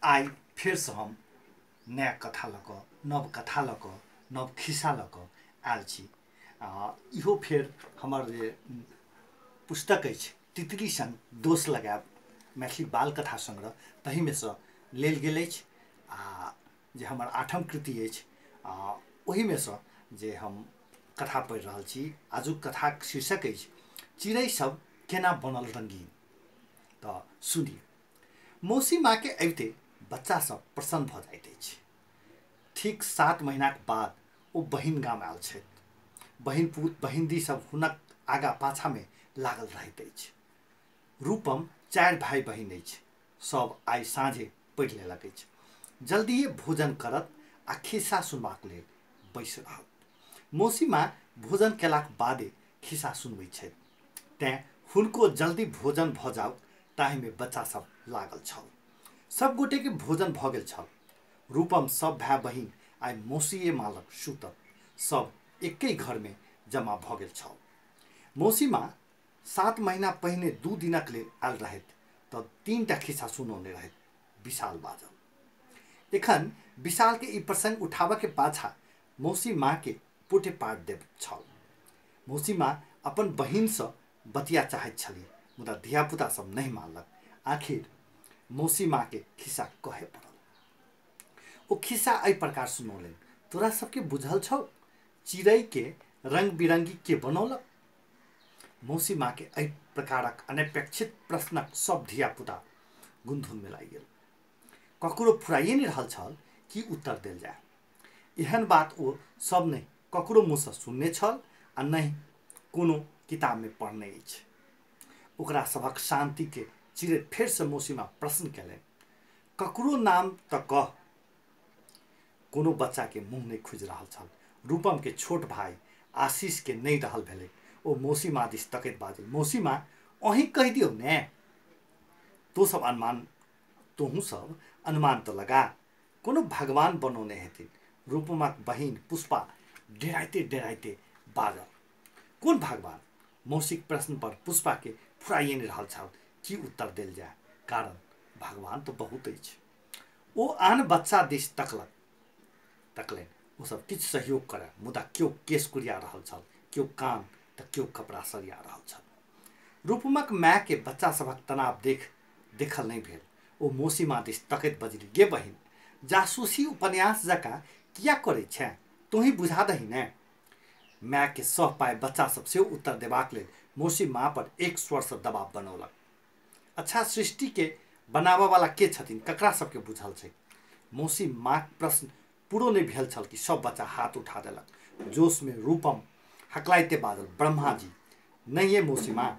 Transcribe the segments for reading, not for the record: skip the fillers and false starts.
आइ फेरसँ हम नया कथा लऽ कऽ, नव कथा लऽ कऽ, नव खिस्सा लऽ कऽ आयल छी। इहो फेर हमर जे पुस्तक अछि तितली संग दोष लगायब मैथिली बाल कथा संग्रह, ताहिमे सँ लेल गेल अछि। आ जे हमर आठम कृति अछि ओहिमे सँ जे हम कथा पढ़ि रहल छी। आजुक कथाक शीर्षक अछि चिड़ै सब केना बनल रंगीन। तऽ सुनी। मौसी माँके अबिते बच्चा सब प्रसन्न भऽ जाइत अछि। ठीक 7 महीनाक बाद ओ बहिन गाम आयल छथि। बहिन पूत बहिनदी सब हुनक आगा पाछामे लागल रहैत अछि। रूपम 4 भाइ बहिन अछि। सब आइ साँझे पढ़ि लेलक अछि। जल्दिए भोजन करत आ खिस्सा सुनबाक लेल बैसि रहत। मौसी माँ भोजन केलाक बादे खिस्सा सुनबैत छथि, तेँ हुनको जल्दी भोजन भऽ जाउ ताहिमे बच्चा सब लागल छल। सब गोटेके भोजन भऽ गेल छल। रूपम सब भाय बहिन आइ मौसीए माँ लग सुतल। सब एके घरमे जमा भऽ गेल छल। मौसी माँ 7 महीना पहिने 2 दिनक लेल आयल रहथि तऽ 3टा खिस्सा सुनौने रहथि। विशाल बाजल। एखन विशालके ई प्रसंग उठाबऽके पाछा मौसी माँके पोटे पाट देब छल। मौसी माँ अपन बहिनसँ बतिया चाहैत छली, मुदा धियापुता सब नहि मानलक। आखिर मौसी माँके खिस्सा कहे पड़ल। ओ खिस्सा एहि प्रकार सुनौलनि। तोरा सबके बुझल छौ चिड़ैके रंग बिरंगी के बनौलक? मौसी माँके एहि प्रकारक अनपेक्षित प्रश्नक सब धियापुता गुनधुनमे लागि गेल। ककरो फुराइए नहि रहल छल कि उत्तर देल जाय। एहन बात ओ सब नहि ककरो मुँहसँ सुनने छल आ नहि कोनो किताबमे पढ़ने अछि। ओकरा सभक शान्तिके चिड़ैत फेरसँ मौसी माँ प्रश्न कयलनि, ककरो नाम तऽ कह। कोनो बच्चाके मुँह नहि खुजि रहल छल। रूपमके छोट भाइ आशीषके नहि रहल भेलै। ओ मौसी माँ दिस तकैत बाजल, मौसी माँ अहीं कहि दियौ ने। तोहूँ सब अनुमान तऽ लगा, कोनो भगवान बनौने हेथिन। रूपमक बहिन पुष्पा डेराइते डेराइते बाजल, कोन भगवान? मौसीक प्रश्न पर पुष्पाके फुराइए नहि रहल छल की उत्तर देल जाय, कारण भगवान तऽ बहुत अछि। ओ आन बच्चा दिस तकलनि। ओ सब किछु सहयोग करय, मुदा केओ केश कुरिया रहल छल, केओ कान तऽ केओ कपड़ा सरिया रहल छल। रूपमक मायके बच्चा सभक तनाव देखल नहि भेल। ओ मौसी माँ दिस तकैत बजली, गे बहिन, जासूसी उपन्यास जकाँ किया करै छेँ? तोही बुझा दही ने। मायके सह पाय बच्चा सब सेहो उत्तर देबाक लेल मौसी माँ पर एक स्वरसँ दबाव बनौलक। अच्छा, सृष्टिके बनाबऽवाला के छथिन, ककरा सबके बुझल छै? मौसी माँक प्रश्न पूरो नहि भेल छल कि सब बच्चा हाथ उठा देलक। जोशमे रूपम हकलाइते बाजल, ब्रह्मा जी। नहीं ये मौसी माँ।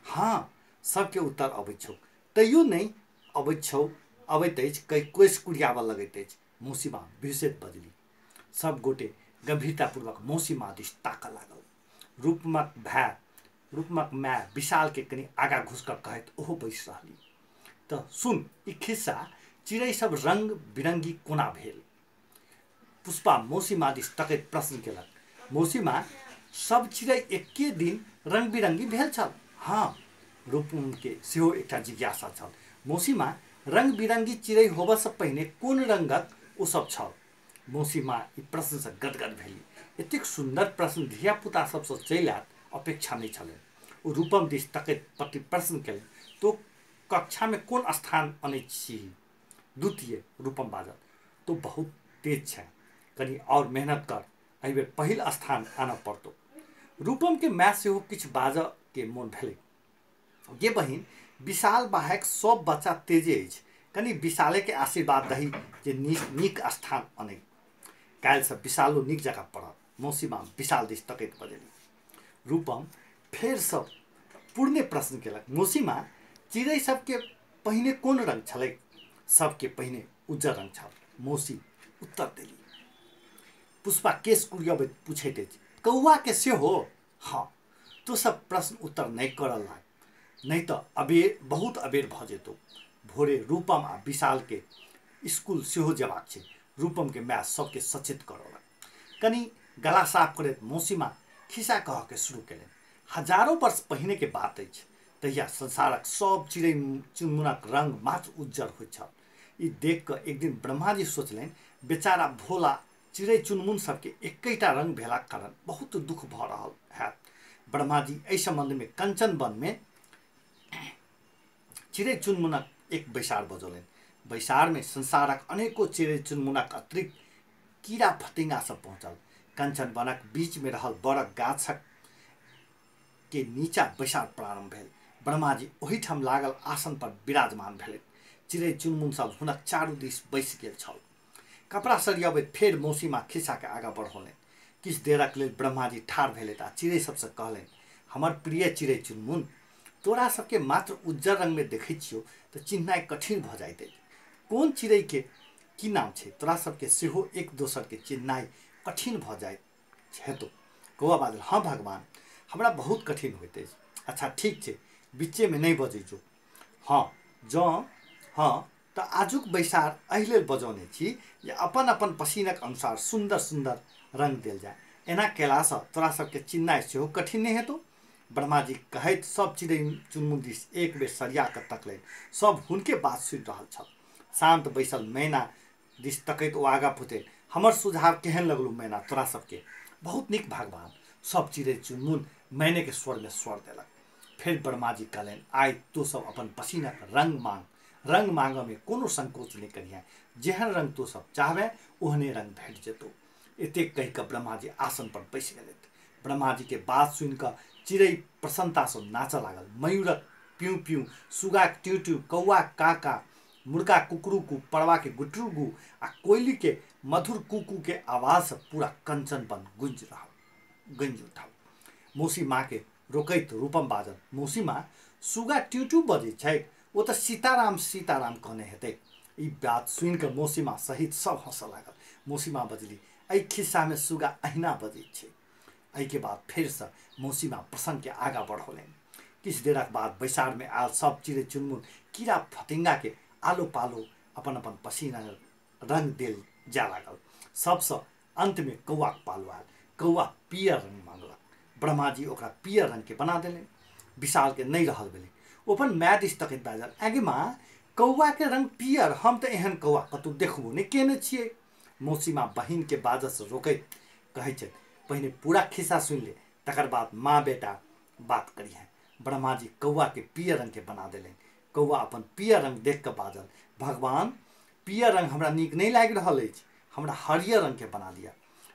हाँ, सबके उत्तर अबैत छौ, तैयो नहि अबैत छौ, अबैत अछि कहि केश कुरियाबऽ लगैत अछि। मौसी माँ बिहुँसैत बजली। सब गोटे गंभीरतापूर्वक मौसी माँ दिस ताकऽ लागल। रूपमक माय विशालके कनि आगाँ घुसि कऽ कहैत ओहो बैसि रहली। तऽ सुन ई खिस्सा, चिड़ै सब रंग बिरंगी कोना भेल? पुष्पा मौसी माँ दिस तकैत प्रश्न केलक, मौसी माँ सब चिड़ै एके दिन रंग बिरंगी भेल छल? हाँ, रूपमके सेहो एकटा जिज्ञासा छल। मौसी माँ रंग बिरंगी चिड़ै होबऽसँ पहिने कोन रंगक ओ सब छल? मौसी माँ ई प्रश्नसँ गदगद भेली। एतेक सुन्दर प्रश्न धियापुता सबसँ चलि आयत अपेक्षा नहि छलनि। ओ रूपम दिस तकैत प्रति प्रश्न केलनि, तो कक्षामे कोन स्थान अनैत छी? द्वितीय। रूपम बाजल, तो बहुत तेज छै, कनि आओर मेहनत कर, एहिबेर पहिल स्थान आनऽ पड़तौ। रूपमके माय सेहो किछु बाजऽके मोन भेलै। गे बहिन, विशाल बाहेक सब बच्चा तेजे अछि, कनि विशालेके आशीर्वाद दही जे नीक स्थान अनै। काल्हिसँ विशालो नीक जकाँ पढ़त। मौसी माँ विशाल दिस तकैत बजली। रूपम फेरसँ पूर्णे प्रश्न केलक, मौसी माँ चिड़ै सबके पहिने कोन रंग छलै? सबके पहिने उज्जर रंग छल, मौसी उत्तर देली। पुष्पा केश कुरियबैत पूछैत अछि, कौआके सेहो? हाँ। तो सब प्रश्न उत्तर नहि करऽ लाग, नहि तऽ अबेर, बहुत अबेर भऽ जेतौ। भोरे रूपम आ विशालके स्कूल सेहो जेबाक छै। रूपमके माय सबके सचेत करौलक। कनि गला साफ करैत मौसी माँ खिस्सा कहऽके शुरू केलनि। हजारों वर्ष पहिने के बात अछि, तहिया संसारक सब चिड़ै चुनमुनक रंग मात्र उज्जर होइत छल। ई देख कऽ एक दिन ब्रह्माजी सोचलनि, बेचारा भोला चिड़ै चुनमुन सबके एकेटा रंग भेलाक कारण बहुत दुख भऽ रहल हैत। ब्रह्माजी एहि सम्बन्धमे कंचन वनमे चिड़ै चुनमुनक एक बैसार बजौलनि। बैसारमे संसारक अनेको चिड़ै चुनमुनक अतिरिक्त कीड़ा फतिंगा सब पहुँचल। कंचन वनक बीचमे रहल बड़क गाछक के नीचा बैसार प्रारंभ भेल। ब्रह्माजी ओहिठाम लागल आसन पर विराजमान भेलथि। चिड़ै चुनमुन सब हुनक चारू दिस बैसि गेल छल। कपड़ा सरियाबैत फेर मौसीमा खिस्साके आगाँ बढ़ौलनि। किछु देरक लेल ब्रह्माजी ठाढ़ भेलथि आ चिड़ै सबसँ कहलनि, हमर प्रिय चिड़ै चुनमुन, तोरा सबके मात्र उज्जर रंगमे देखै छियौ तऽ चिन्हनाइ कठिन भऽ जाइत अछि। कोन चिड़ैके की नाम छै, तोरा सबके सेहो एक दोसरके चिन्हनाइ कठिन भऽ जाइत हेतौ। कौआ बाजल, हँ भगवान, हमरा बहुत कठिन होइत अछि। अच्छा ठीक छै, बीचेमे नहि बजै जो। हँ जँ हँ तऽ आजुक बैसार एहि लेल बजौने छी जे अपन अपन पसीनक अनुसार सुन्दर सुन्दर रंग देल जाय। एना केलासँ तोरा सबके चिन्हनाइ सेहो कठिन नहि हेतौ। ब्रह्माजी कहैत सब चिड़ै चुनमुन दिस एक बेर सरिया कऽ तकलनि। सब हुनके बात सुनि रहल छल। शान्त बैसल मैना दिस तकैत ओ आगाँ पुछलनि, हमर सुझाव केहन लगलौ मैना तोरा सबके? बहुत नीक भगवान। सब चिड़ै चुनमुन मैनेके स्वरमे स्वर देलक। फेर ब्रह्माजी कहलनि, आइ तू सब अपन पसीनक रंग मांग। रंग मांगऽमे कोनो संकोच नहि करिहे, जेहन रंग तू सब चाहबे ओहने रंग भेट जेतौ। एतेक कहि कऽ ब्रह्माजी आसन पर बैसि गेलथि। ब्रह्माजीके बात सुनि कऽ चिड़ै प्रसन्नतासँ नाचऽ लागल। मयूरक प्यू प्यू, सुगाक ट्यू ट्यू, कौआक काका, मुर्गा कुकरू कू, परवाके गुटरू गू आ कोयलीके मधुर कुकू के आवाजसँ पूरा कंचन वन गुंज उठल। मौसी माँके रोकैत रूपम बाजल, मौसी माँ, सुगा ट्यू ट्यू बजै छै, ओ तऽ सीताराम सीताराम कहने हेतै। ई बात सुनि कऽ मौसी माँ सहित सब हँसऽ लागल। मौसी माँ बजली, एहि खिस्सामे सुगा अहिना बजै छै। एहिके बाद फेरसँ मौसी माँ प्रसङ्गके आगाँ बढ़ौलनि। किछु देरक बाद बैसारमे आयल सब चिड़ै चुनमुन कीड़ा फतिंगाके आलो पालो अपन अपन पसीना रंग देल जाय लागल। सबसँ अंतमे कौआक पालो आयल। कौआ पियर रंग मांगलक। ब्रह्माजी ओकरा पियर रंगके बना देलनि। विशालके नहि रहल भेलै। ओ अपन माय दिस तकैत बाजल, आगे माँ, कौआके रंग पियर, हम तऽ एहन कौआ कतहु देखबो नहि केने छियै। मौसी माँ बहिनके बाजऽसँ रोकैत कहै छथि, पहिने पूरा खिस्सा सुनि ले, तकर बाद माँ बेटा बात करिहे। ब्रह्माजी कौआके पियर रंगके बना देलनि। कौआ अपन पियर रंग देख कऽ बाजल, भगवान, पियर रंग हमरा नीक नहि लागि रहल अछि, हमरा हरियर रंगके बना दिअ।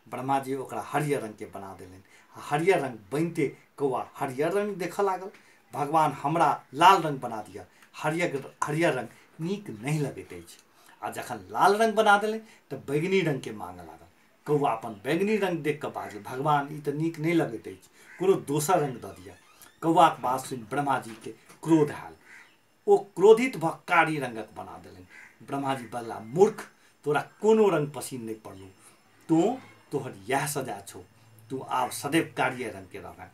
ब्रह्माजी ओकरा हरियर रंगके बना देलनि। हरियर रंग बनिते कौआ हरियर रंग देखऽ लागल। भगवान, हमरा लाल रंग बना दिअ, हरियर रंग नीक नहि लगैत अछि। आ जखन लाल रंग बना देलनि तऽ बैगनी रंगके मांगऽ लागल। कौआ अपन बैगनी रंग देख कऽ बाजल, भगवान, ई तऽ नीक नहि लगैत अछि, कोनो दोसर रंग दऽ दिअ। कौआक बात सुनि ब्रह्माजीके क्रोध आयल। ओ क्रोधित भऽ कारी रंगक बना देलनि। ब्रह्माजी बजला, मूर्ख, तोरा कोनो रंग पसीन नहि पड़लौ, तोँ तोहर इएह सजा छौ, तू आब सदैव कारिये रंगके रहबे।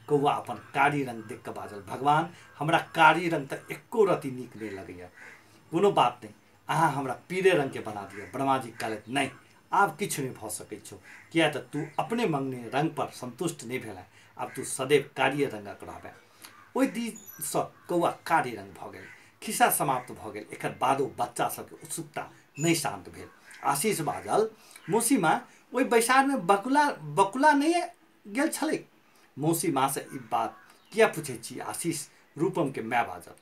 कौआ अपन कारी रंग देख कऽ बाजल, भगवान, हमरा कारी रंग तऽ एको रति नीक नहि लगैए, कोनो बात नहि, अहाँ हमरा पीरे रंगके बना दिअ। ब्रह्माजी कहलथि, नहि, आब किछु नहि भऽ सकै छौ, किया तऽ तू अपने मंगने रंग पर संतुष्ट नहि भेलै, आब तू सदैव कारिये रंगक रहबे। ओहि दिनसँ कौआ कारी रंग भऽ गेल। खिस्सा समाप्त भऽ गेल। एकर बादो बच्चा सबके उत्सुकता नहि शान्त भेल। आशीष बाजल, मौसी माँ, ओहि बैसारमे बकुला नहि गेल छलै? मौसी माँसँ ई बात किया पूछै छी आशीष? रूपमके माय बाजल,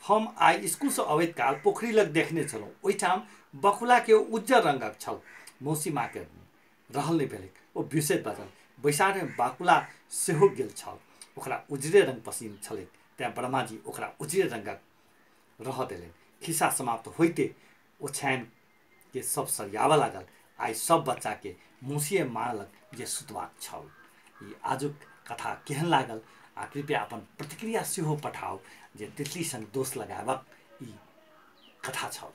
हम आइ स्कूलसँ अबैत काल पोखरि लग देखने छलहुँ, ओहिठाम बकुलाके उज्जर रंगक छल। मौसी माँके रहल नहि भेलै, ओ बिसैत बाजल, बैसारमे बकुला सेहो गेल छल, ओकरा उजरे रंग पसीन छलै, तेँ ब्रह्माजी ओकरा उजरे रंगक रहऽ देलनि। खिस्सा समाप्त होइते ओछानिके सब सरियाबऽ लागल। आइ सब बच्चाके मौसिए माँ लग जे सुतबाक छल। ई आजुक कथा केहन लागल आ कृपया अपन प्रतिक्रिया सेहो पठाउ जे तितली संग दोष लगायबक ई कथा छल।